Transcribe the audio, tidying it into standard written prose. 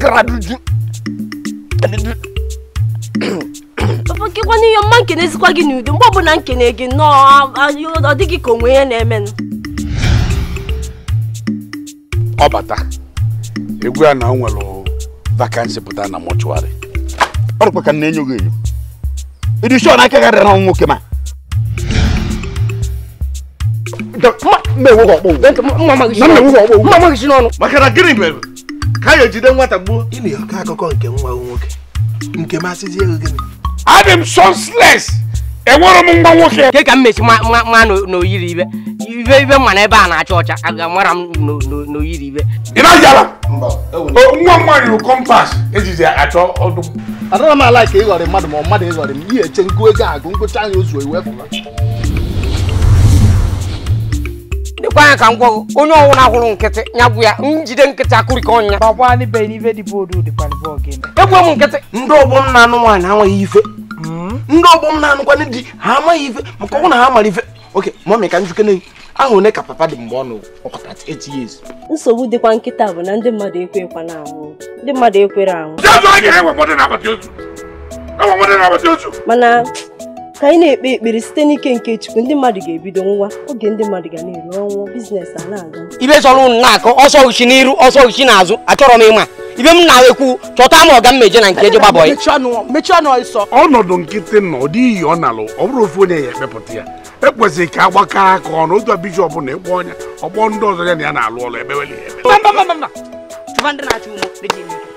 Graduju. Papa kekwana ihe mma nkenezikwa gị n'udo mgbe ọbụla nkene gị nnọọ ọ dịghị ka onwe ya na-emenụ. Ọ bata egwu ya na o nwere vakansi pụta na mọchụarị. Ọ rụkwa ka m na-enyo gị enyo. Ịdị sure na aka gị adịrị na nwoke ma? Maka na gịnị mere ka a ga-ejide nwata gbuo? Ị na-akọ akụkọ nke nwa nwoke nke masịzi ego gịnị? Adị m senseless. Enwere m nwa nwoke. Ke ka m mesi ma n'oyiri ibe ibe ibe ma na ebe a na-acha ọcha aga mara m n'oyiri ibe. Ị na-ajala? Nwa m nwaanyị bụ kompas ejizi achọ ọdụ. Adara m ala ka ịghọrị mmadụ ma mmadụ ịghọrị m ihe eche ngụ ego agụ ngụcha anya ozuo iwe fụla. Dịkwa anya ka m gwa gị onye ọwụna hụrụ nkịtị ya bụ ya njide nkịtị akụrịka ọnya. Egbuo m nkịtị. Ndị ọgbọ m na-anụ nwaanyị amaghị ife. Ndị ọgbọ m na-anụkwanụ di ha amaghị ife maka ọnwụ na ha mara ife. Oke mọmị ka njikere ahụ one ka papa dị mgbe ọ nọ 38 years. Nsogbu dịkwa nkịta bụ na ndị mmadụ ekwekwa na anwụ. Ndị mmadụ ekwere anwụ. Mana ka anyị na-ekpe ekpere site n'ike nke Chukwu ndị mmadụ ga-ebido nwa oge ndị mmadụ ga na-eru ọnwụ biznes a na-aga. Ibe sọrọ unu na-akọ ọsọ uchi n'iru ọsọ uchi n'azụ achọrọ m ịma. Ibe m na-ekwu chọta m ọga m meje na nke eje gbabọ ya. Ọnọdụ nkịtị nọ ọ dịghị ọ nalụ ọ bụrụ ofu onye ya ekpepụta ya ekwesịghị ka agbakọ aka ọnụ otu bishọp na ịkpọ ọnya ọkpọ ndị ọzọ ya na ya na-alụ ọlụ ebeweli ebe. Mba mba mba mba. Chụba ndị na-achụ ụmụ.